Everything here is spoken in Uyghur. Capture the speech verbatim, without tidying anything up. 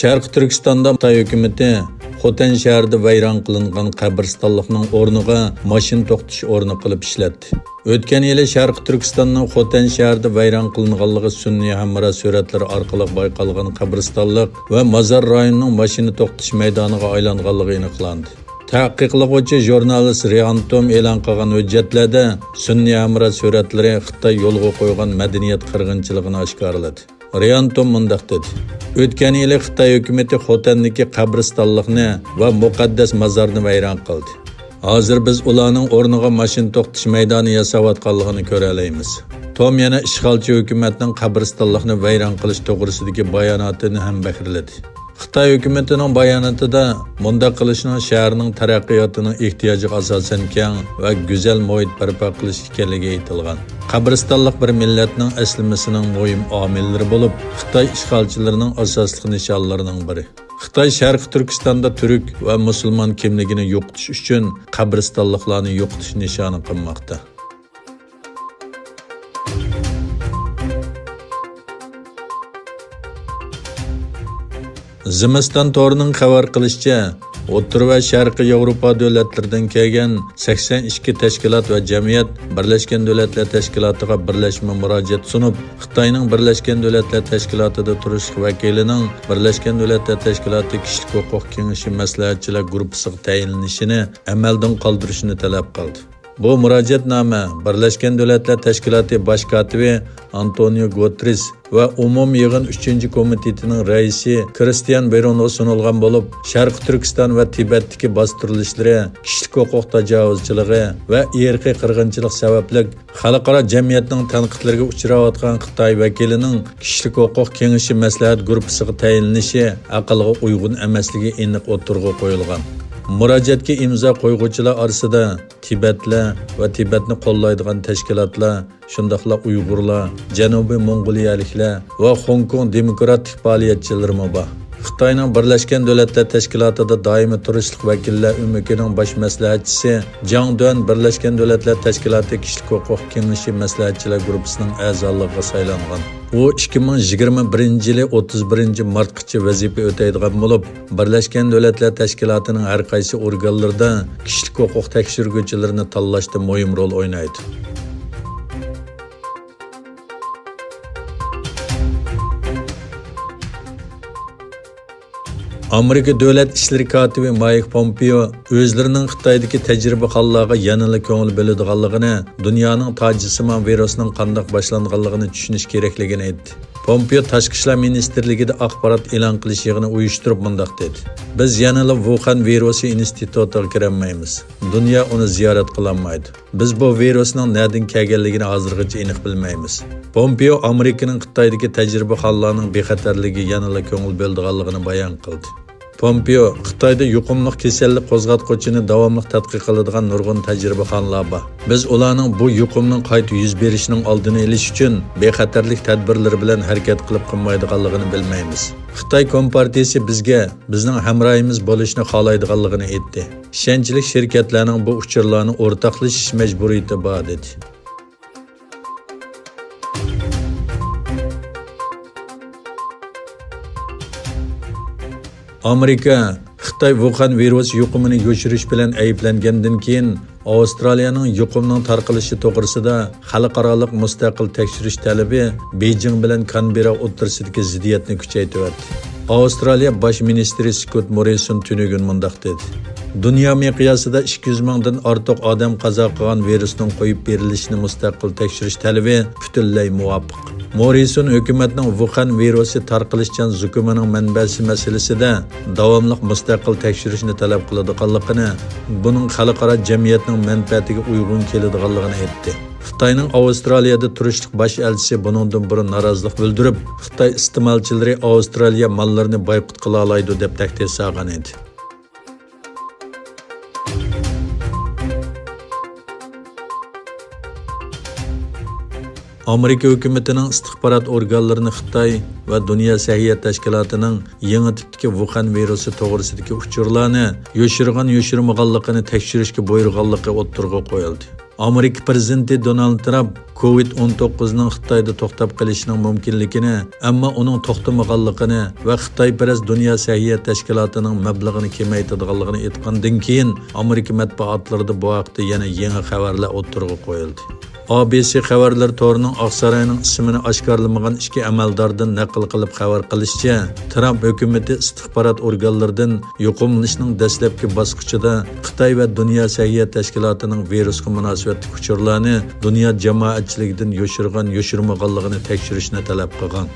شەرقىي تۈركىستاندا خىتاي ھۆكۈمىتى خوتەن شەھىرىدە ۋەيران قىلىنغان قەبرىستانلىقنىڭ ئورنىغا ماشىنا توختىتىش ئورنى قىلىپ ئىشلەتتى. ئۆتكەن يىلى شەرقىي تۈركىستاننىڭ خوتەن شەھىرىدە ۋەيران قىلىنغانلىقى سۈنئىي ھەمراھ سۈرەتلىرى ئارقىلىق بايقالغان قەبرىستانلىق ۋە مازار رايونىنىڭ ماشىنا توختىتىش مەيدانىغا ئايلانغانلىقى ئېنىقلاندى. تەھقىقلىغۇچى ژۇرنالىست رىئان توم ئېلان قىلغان ھۆججەتلەردە سۈنئىي ھەمراھ سۈرەتلىرى خىتاي يولغا قويغان مەدەنىيەت قىرغىنچىلىقىنى ئاشكارىلىدى. رىئان توم مۇنداق دېدى: «ئۆتكەن يىلى خىتاي ھۆكۈمىتى خوتەندىكى قەبرىستانلىقنى ۋە مۇقەددەس مازارنى ۋەيران قىلدى. ھازىر بىز ئۇلارنىڭ ئورنىغا ماشىنا توختىتىش مەيدانى ياساۋاتقانلىقىنى كۆرەلەيمىز.» توم يەنە ئىشغالچى ھۆكۈمەتنىڭ قەبرىستانلىقنى ۋەيران قىلىش توغرىسىدىكى باياناتىنى ھەم بەھرىلىدى. خىتاي ھۆكۈمىتىنىڭ باياناتىدا مۇنداق قىلىشنىڭ شەھەرنىڭ تەرەققىياتىنىڭ ئېھتىياجىغا ئاساسەن كەڭ ۋە گۈزەل مۇھىت بەرپا قىلىش ئىكەنلىكى ئېيتىلغان. قەبرىستانلىق بىر مىللەتنىڭ ئەسلىمىسىنىڭ مۇھىم ئامىللىرى بولۇپ، خىتاي ئىشغالچىلىرىنىڭ ئاساسلىق نىشانلىرىنىڭ بىرى. خىتاي شەرقىي تۈركىستاندا تۈرك ۋە مۇسۇلمان كىملىكىنى يوقىتىش ئۈچۈن قەبرىستانلىقلارنى يوقىتىش نىشانى قىلماقتا. زىمىستان تورىنىڭ خەۋەر قىلىشىچە، ئوتتۇرا ۋە شەرقىي ياۋروپا دۆلەتلىرىدىن كەلگەن سەكسەن ئىككى تەشكىلات ۋە جەمئىيەت بىرلەشكەن دۆلەتلەر تەشكىلاتىغا بىرلەشمە مۇراجىئەت سۇنۇپ، خىتاينىڭ بىرلەشكەن دۆلەتلەر تەشكىلاتىدا تۇرۇشلۇق ۋەكىلىنىڭ بىرلەشكەن دۆلەتلەر تەشكىلاتى كىشىلىك ھوقۇق كېڭىشى مەسلىھەتچىلەر گۇرۇپپىسىغا تەيىنلىنىشىنى ئەمەلدىن قالدۇرۇشىنى تەلەپ قىلدى. بۇ مۇراجىئەتنامە بىرلەشكەن دۆلەتلەر تەشكىلاتى باش كاتىپى ئانتونىيو گۇتېررېس ۋە ئومۇمىي يىغىن ئۈچىنچى كومىتېتىنىڭ رەئىسى كرىستىيان بېرونغا سۇنۇلغان بولۇپ، شەرقىي تۈركىستان ۋە تىبەتتىكى باستۇرۇلۇشلىرى، كىشىلىك ھوقۇق تاجاۋۇزچىلىقى ۋە ئىرقىي قىرغىنچىلىق سەۋەبلىك خەلقئارا جەمئىيەتنىڭ تەنقىدلىرىگە ئۇچراۋاتقان خىتاي ۋەكىلىنىڭ كىشىلىك ھوقۇق كېڭىشى مەسلىھەت گۇرۇپپىسىغا تەيىنلىنىشى ئەقىلگە ئۇيغۇن ئەمەسلىكى ئېنىق ئوتتۇرىغا قويۇلغان. مۇراجىئەتكە ئىمزا قويغۇچىلار ئارىسىدا تىبەتلەر ۋە تىبەتنى قوللايدىغان تەشكىلاتلار، شۇنداقلا ئۇيغۇرلار، جەنۇبىي موڭغۇلىيەلىكلەر ۋە خوڭكوڭ دېموكراتىك پائالىيەتچىلىرىمۇ بار. خىتاينىڭ بىرلەشكەن دۆلەتلەر تەشكىلاتىدا دائىمىي تۇرۇشلۇق ۋەكىللەر ئۆمىكىنىڭ باش مەسلىھەتچىسى جاڭ دۈەن بىرلەشكەن دۆلەتلەر تەشكىلاتى كىشىلىك ھوقۇق كېڭىشى مەسلىھەتچىلەر گۇرۇپپىسىنىڭ ئەزالىقىغا سايلانغان. ئۇ ئىككى مىڭ يىگىرمە بىرىنچى يىلى ئوتتۇز بىرىنچى مارتقىچە ۋەزىپە ئۆتەيدىغان بولۇپ، بىرلەشكەن دۆلەتلەر تەشكىلاتىنىڭ ھەر قايسى ئورگانلىرىدا كىشىلىك ھوقۇق تەكشۈرگۈچىلىرىنى تاللاشتا مۇھىم رول ئوينايدۇ. ئامېرىكا دۆلەت ئىشلىرى كاتىپى مايك پومپېئو ئۆزلىرىنىڭ خىتايدىكى تەجرىبىخانىلارغا يەنىلا كۆڭۈل بۆلىدىغانلىقىنى، دۇنيانىڭ تاجىسىمان ۋىرۇسنىڭ قانداق باشلانغانلىقىنى چۈشىنىش كېرەكلىكىنى ئېيتتى. پومپېئو تاشقى ئىشلار مىنىستىرلىكىدە ئاخبارات ئېلان قىلىش يىغىنى ئۇيۇشتۇرۇپ مۇنداق دېدى: «بىز يەنىلا ۋۇخەن ۋىرۇسى ئىنستىتۇتىغا كىرەلمەيمىز. دۇنيا ئۇنى زىيارەت قىلالمايدۇ. بىز بۇ ۋىرۇسنىڭ نەدىن كەلگەنلىكىنى ھازىرغىچە ئېنىق بىلمەيمىز.» پومپېئو ئامېرىكىنىڭ خىتايدىكى تەجرىبىخانىلارنىڭ بىخەتەرلىكىگە يەنىلا كۆڭۈل بۆلىدىغانلىقىنى بايان قىلدى. پومپېئو خىتايدا يۇقۇملۇق كېسەللىك قوزغاتقۇچىنى داۋاملىق تەتقىق قىلىدىغان نۇرغۇن تەجرىبىخانىلار بار. بىز ئۇلارنىڭ بۇ يۇقۇمنىڭ قايتا يۈز بېرىشىنىڭ ئالدىنى ئېلىش ئۈچۈن بىخەتەرلىك تەدبىرلىرى بىلەن ھەرىكەت قىلىپ قىلمايدىغانلىقىنى بىلمەيمىز. خىتاي كومپارتىيىسى بىزگە بىزنىڭ ھەمراھىمىز بولۇشنى خالايدىغانلىقىنى ئېيتتى. ئىشەنچلىك شىركەتلەرنىڭ بۇ ئۇچۇرلارنى ئورتاقلىشىش مەجبۇرىيىتى بار، دېدى. ئامېرىكا خىتاي ۋۇخەن ۋىرۇس يۇقۇمىنى يوشۇرۇش بىلەن ئەيىبلەنگەندىن كېيىن، ئاۋسترالىيەنىڭ يۇقۇمنىڭ تارقىلىشى توغرىسىدا خەلقئارالىق مۇستەقىل تەكشۈرۈش تەلىپى بېيجىڭ بىلەن كانبېررا ئوتتۇرىسىدىكى زىددىيەتنى كۈچەيتىۋەتتى. ئاۋسترالىيە باش مىنىستىرى سكوت موررىسون تۈنۈگۈن مۇنداق دېدى: «دۇنيا مىقياسىدا ئىككى يۈز مىڭدىن ئارتۇق ئادەم قازا قىلغان ۋىرۇسنىڭ قويۇپ بېرىلىشىنى مۇستەقىل تەكشۈرۈش تەلىپى پۈتۈنلەي مۇۋاپىق.» موررىسون ھۆكۈمەتنىڭ ۋۇخەن ۋىرۇسى تارقىلىشچان زۇكىمىنىڭ مەنبەسى مەسىلىسىدە داۋاملىق مۇستەقىل تەكشۈرۈشنى تەلەپ قىلىدىغانلىقىنى، بۇنىڭ خەلقئارا جەمئىيەتنىڭ مەنپەئەتىگە ئۇيغۇن كېلىدىغانلىقىنى ئېيتتى. خىتاينىڭ ئاۋسترالىيەدە تۇرۇشلۇق باش ئەلچىسى بۇنىڭدىن بۇرۇن نارازىلىق بىلدۈرۈپ، خىتاي ئىستېمالچىلىرى ئاۋسترالىيە ماللىرىنى بايقۇت قىلالايدۇ، دەپ تەھدىت سالغان ئىدى. ئامېرىكا ھۆكۈمىتىنىڭ ئىستىخبارات ئورگانلىرىنى خىتاي ۋە دۇنيا سەھىيە تەشكىلاتىنىڭ يېڭى تىپتىكى ۋۇخەن ۋىرۇسى توغرىسىدىكى ئۇچۇرلارنى يوشۇرغان يوشۇرمىغانلىقىنى تەكشۈرۈشكە بۇيرۇغانلىقى ئوتتۇرىغا قويۇلدى. ئامېرىكا پىرېزىدېنتى دونالد ترامپ كوۋىد ئون توققۇزنىڭ خىتايدا توختاپ قېلىشىنىڭ مۇمكىنلىكىنى، ئەمما ئۇنىڭ توختىمىغانلىقىنى ۋە خىتايپەرەس دۇنيا سەھىيە تەشكىلاتىنىڭ مەبلىغىنى كېمەيتىدىغانلىقىنى ئېيتقاندىن كېيىن، ئامېرىكا مەتبۇئاتلىرىدا بۇ ھەقتە يەنە يېڭى خەۋەرلەر ئوتتۇرىغا قويۇلدى. ئا بى سى خەۋەرلىرى تورىنىڭ ئاقساراينىڭ ئىسمىنى ئاشكارىلىمىغان ئىككى ئەمەلداردىن نەقىل قىلىپ خەۋەر قىلىشىچە، ترامپ ھۆكۈمىتى ئىستىخبارات ئورگانلىرىدىن يۇقۇملىنىشنىڭ دەسلەپكى باسقۇچىدا خىتاي ۋە دۇنيا سەھىيە تەشكىلاتىنىڭ ۋىرۇسقا مۇناسىۋەتلىك ئۇچۇرلارنى دۇنيا جامائەتچىلىكىدىن يوشۇرغان يوشۇرمىغانلىقىنى تەكشۈرۈشنى تەلەپ قىلغان.